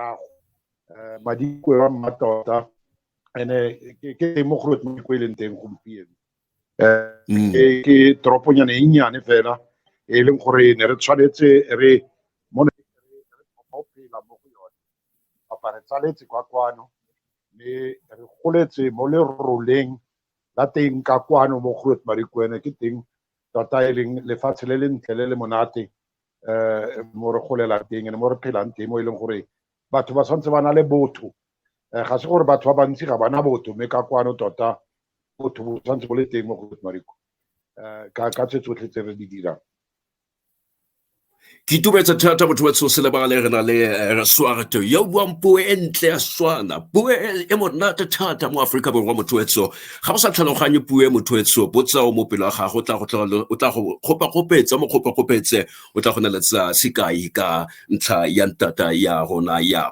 Morago Madikwe wa mmatota ene ke mo Groot Marico e leng teng gompieno. Ke toroponyana e nnyane fela e leng gore ne re tshwanetse re mo ne re thoma phela mo go yone, kapa re tsaletse kwa kwano mme re goletse mo leroleng la teng ka kwano mo Groot Marico. Ene ke teng tota e leng lefatshe le le ntle le le monate mo re golelang teng ene mo re phelang teng, mo e leng gore batho ba tshwanetse ba na le botho. Ga se gore batho ba bantsi ga bana botho, mme ka kwano tota botho bo tshwanetse bo le teng mo Groot Marico ka tse tsotlhe tse re di dirang. Ke itumetse thata, motho wa tshose lebale re na le Swart yo buang puo e ntle ya Setswana, puo e monate thata mo Aforika Borwa. Motho wetso, ga o sa tlhaloganye puo e, motho wetso, botsa o mo pelo ya gago, o tla go kgopakgopetsa mo kgopakgopetse, o tla go neletsa sekai ka ntlha ya ntata ya rona ya.